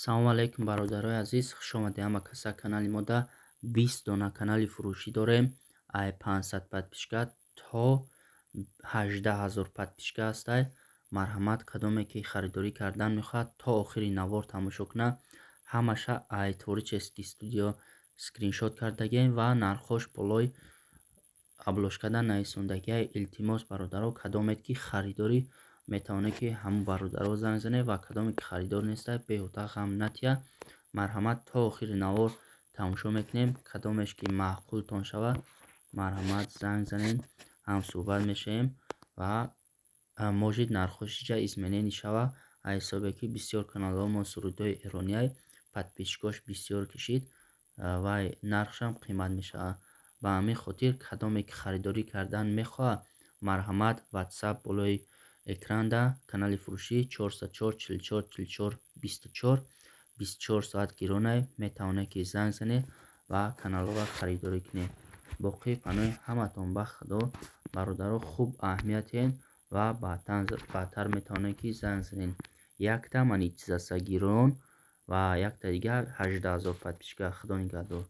Салому алайкум, бародарои азиз, хушомадед ҳама каса канали мода. 20 дона канали фурӯшӣ дорем. Ай 500 подписчика то 18 000 подписчика ҳастай. Марҳамат, кадоме ки харидорӣ кардан мехоҳад, то охири навор тамошо кунад. Ҳамаша ай творческий студио скриншот кардагием ва нархҳош болои обложкада нависондагиай. Илтимос, бародаро, кадомед ки харидорӣ, метавонед, ки ҳамун бародаро занг занед, ва кадоме ки харидор нестай, беҳуда ғам натия. Марҳамат, то охири навор тамошо мекунем. Кадомеш ки маъқултон шавад, марҳамат, занг занед, ҳамсӯҳбат мешавем. Ва может, нархҳош иҷа изменение шава, аз ҳисобе ки бисёр каналҳо мо сурудҳои эрониай, подписчикош бисёр кишид вай нархшам қимат мешавад. Ба ҳамин хотир, кадоме ки харидорӣ кардан мехоҳад, марҳамат, Ватсап болои экранда, канали фурӯшӣ 404 44 44 24, 24 соат гиронай, метавонед, ки занг занед ва каналҳоро харидорӣ кунед. Боқӣ паноҳи ҳаматон ба Худо. Бародаро, хуб аҳамият диҳед ва баъдтар метавонед, ки занг занед. Якта монетизатсия гирон ва якта дигар 18 000 подписчика. Худо нигаҳдор.